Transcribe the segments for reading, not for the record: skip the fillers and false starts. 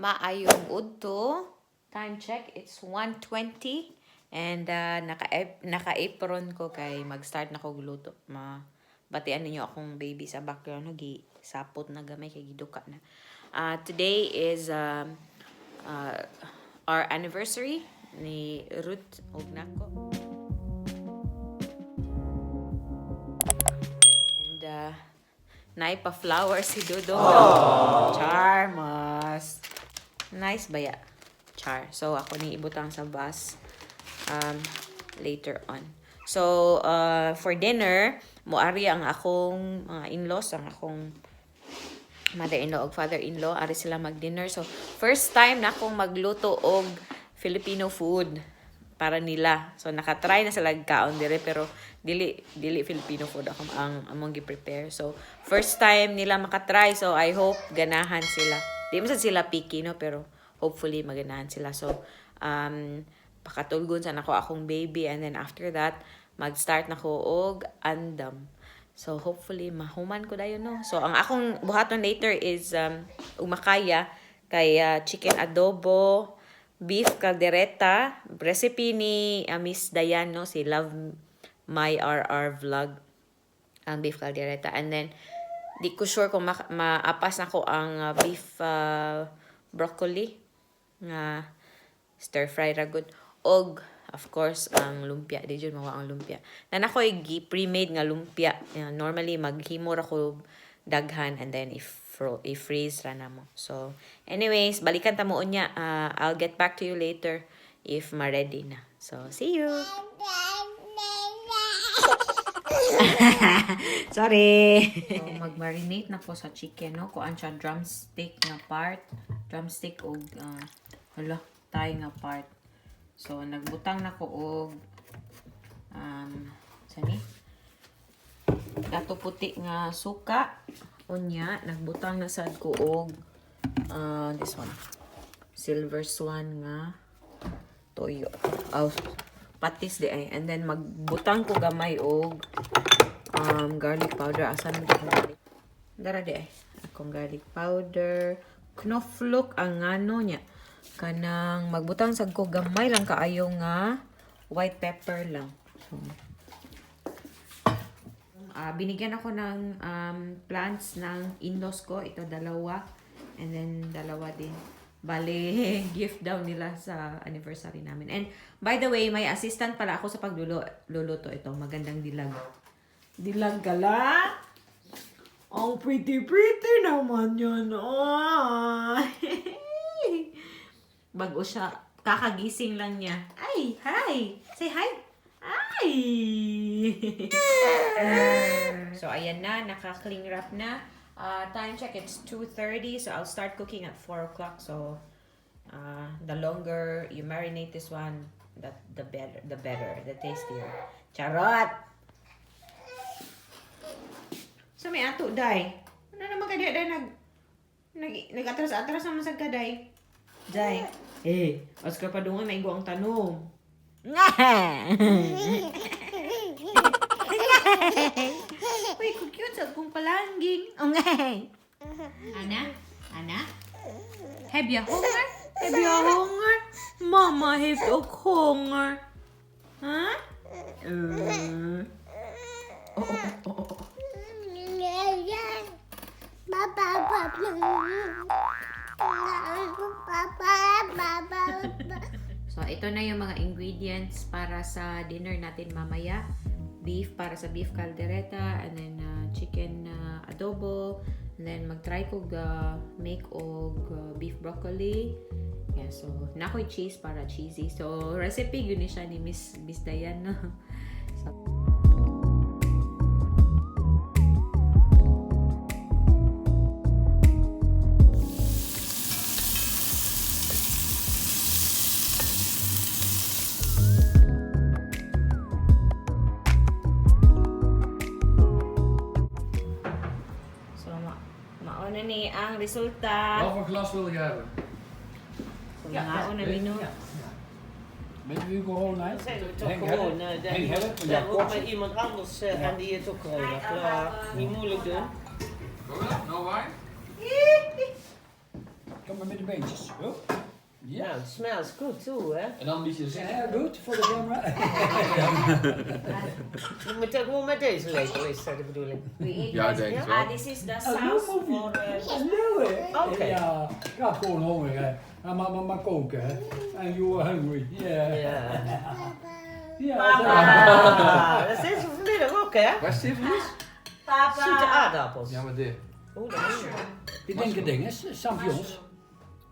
Maayong udto. Time check, it's 1:20 and naka-apron ko kay mag-start na ko luto. Ma batian ninyo akong baby sa background, no, gi sapot na gamay kay giduka na. Today is our anniversary ni Ruth ug nako. And naay pa flower si Dudong. Charmos. Nice ba ya? Char. So, ako ni ibutang sa bus later on. So, for dinner, moari ang akong mga in-laws, ang akong mother-in-law ug father-in-law, ari sila mag-dinner. So, first time na akong magluto og Filipino food para nila. So, nakatry na sila kaon dire, pero dili dili Filipino food ako ang among gi-prepare. So, first time nila makatry. So, I hope ganahan sila. Di man sad sila picky, no, pero hopefully maganahan sila. So, pakatulgon sa nako akong baby and then after that, mag-start na ko og andam. So hopefully mahuman ko dayon, no. So ang akong buhaton later is ug makaya kay chicken adobo, beef caldereta, recipe ni Miss Dayan, no, si Love My RR Vlog ang beef caldereta, and then di ko sure kung maapas nako ang beef broccoli nga stir fry ra gud, og of course ang lumpia. Di jud mawa ang lumpia na nakoy gi pre-made nga lumpia. Yeah, normally maghimo ra ko daghan and then if i-freeze ra namo. So anyways, balikan ta mo unya. I'll get back to you later if ma-ready na. So see you. Sorry. So, mag-marinate na ko sa chicken, no? Kuan siya, drumstick nga part. Drumstick og, hala, thigh nga part. So, nagbutang na ko og, sani? Dato Puti nga suka. Unya, nagbutang na sad ko og, this one. Silver Swan nga toyo. Oh, patis diay. And then, magbutang ko gamay og garlic powder. Asa naman akong garlic? Dara diay. Akong garlic powder. Knoflook ang ngano niya. Kanang magbutang sad ko gamay lang kaayo nga white pepper lang. So, binigyan ako ng plants ng in-laws ko. Ito dalawa. And then dalawa din. Bale, gift daw nila sa anniversary namin. And by the way, may assistant pala ako sa pagluluto ito. Magandang dilag. Dilag ka lang? Ang pretty pretty naman yun. Oh. Bago siya. Kakagising lang niya. Ay, hi! Say hi! Ay! So, ayan na. Naka-cling wrap na. Time check, it's 2:30. So, I'll start cooking at 4 o'clock. So, the longer you marinate this one, the better, the tastier. Charot! So, may ato, day. Ano naman ka day, nag, nag-atras-atras naman sa kaday. Day. Eh, as ka pa dungan, maigo ang tanong. Uy, cute sa kong palangging. Okay. Anna? Anna? Heb je honger? Heb je honger? Mama heeft ook honger. Huh? Oh. Papa, papa, papa, papa. So, ito na yung mga ingredients para sa dinner natin mamaya. Beef para sa beef caldereta, and then chicken adobo, and then mag-try ko make og beef broccoli. Yeah, so nakoy cheese para cheesy. So, recipe yun ni siya ni Miss Dayan, no? So, mauna ni ang resulta. Wat voor glas wil je hebben? So, mauna ni, no. Ja. Bent u corona? Dat zijn we toch Henk gewoon. Hedde? Daar Henk Hedde? Want daar ja, ook kort. met iemand anders en die heeft ook corona. Klaar. Niet moeilijk doen. Corona? No wine? Kom. Maar met de beentjes. Hup. Ja. Nou, it smells good too, hè? En dan een beetje zin. Ja, goed voor de camera. Je moet ook gewoon met deze lepel, is dat de bedoeling? We eat Ja, ik denk het wel. Ah, this is the A sauce movie. for Leuk, hè? Oké. Ja, ik had gewoon honger, hè. Ja, maar koken, hè. And you are hungry. Yeah. Ja. Ja. Ah, dat is vanmiddag ook, hè? Waar is dit voor iets? Zoete aardappels. Ja, maar dit. Oeh, dat is Ik denk het ding is champignons.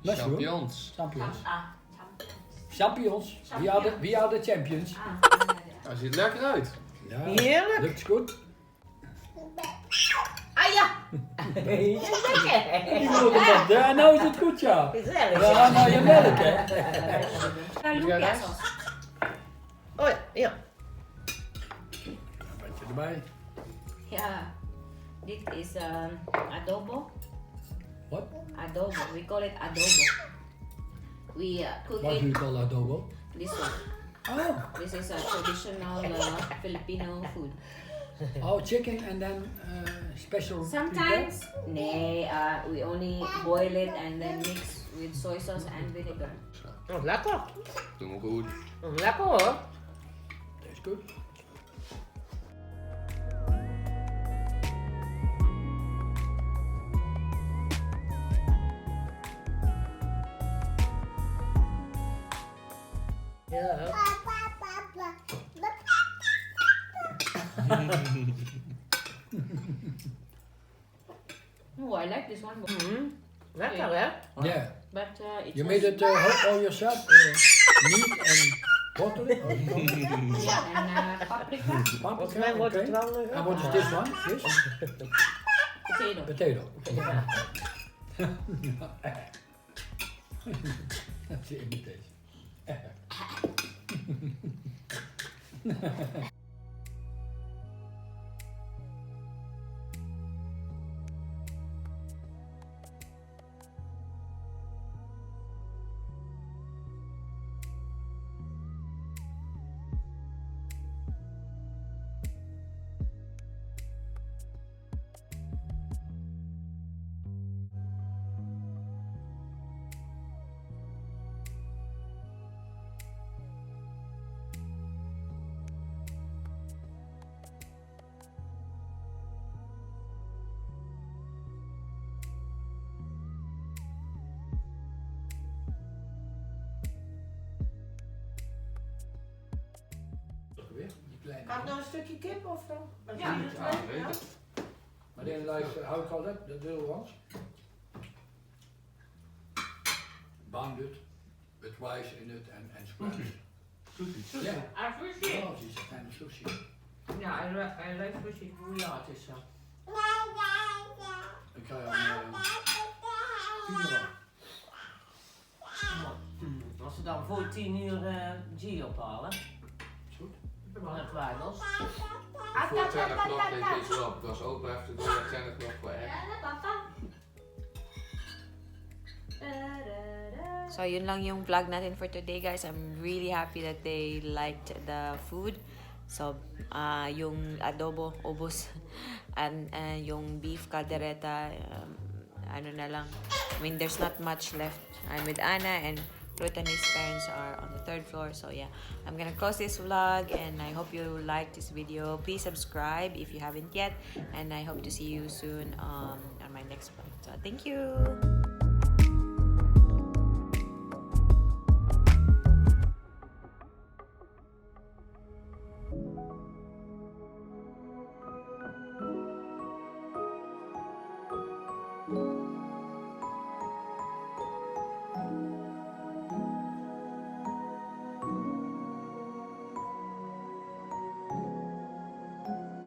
Mushroom. Champignons. Champignons. Ah, Champions. We are the champions. Hij ziet er lekker uit. Ja. Heerlijk. Looks good. Ah ja. Die wilde dat. Ja, nou is het goed, ja. Gezellig. Ja, nou je melk, hè. Lumpia sauce. Oh ja, ja. Een beetje erbij. Yeah. This is adobo. Wat? Adobo. We call it adobo. We cook Wat doe it je al adobo? this one. Oh. This is a traditional Filipino food. Oh, chicken and then special. Sometimes, nee, we only boil it and then mix with soy sauce and vinegar. Oh, lekker. Doe maar goed. Oh, lekker hoor. That's good. Ja. Papa, papa, papa. Oh, I like this one. Lekker hè? Yeah. But it's You made it all yourself? Meat and water? Yeah, and paprika, Paprika, Volgens mij wordt het okay. wel nog. And what is this one? This? Potato. Potato. Dat is imitation. Weer, die kleine. Kan ik nog een stukje kip of zo? Ja. Ja, weet het. Maar then like, how you call that? The little ones? Bounded, with rice in it and scraps. Sushi. Yeah, Ah, sushi. oh, it's a kind of sushi. Ja, I like sushi. Hoe laat is dat? Ik ga aan 10 euro. Als ze dan voor 10 uur G ophalen, Is goed? van het Twijfels. Before 10 o'clock they pick you up. Because open have to go at 10 o'clock for egg. So, yun lang yung vlog natin for today, guys. I'm really happy that they liked the food. So, yung adobo, ubos. And yung beef caldereta, ano na lang. I mean, there's not much left. I'm with Anna and Ruth and his parents are on the third floor. So, yeah. I'm gonna close this vlog and I hope you liked this video. Please subscribe if you haven't yet. And I hope to see you soon on my next vlog. So, thank you!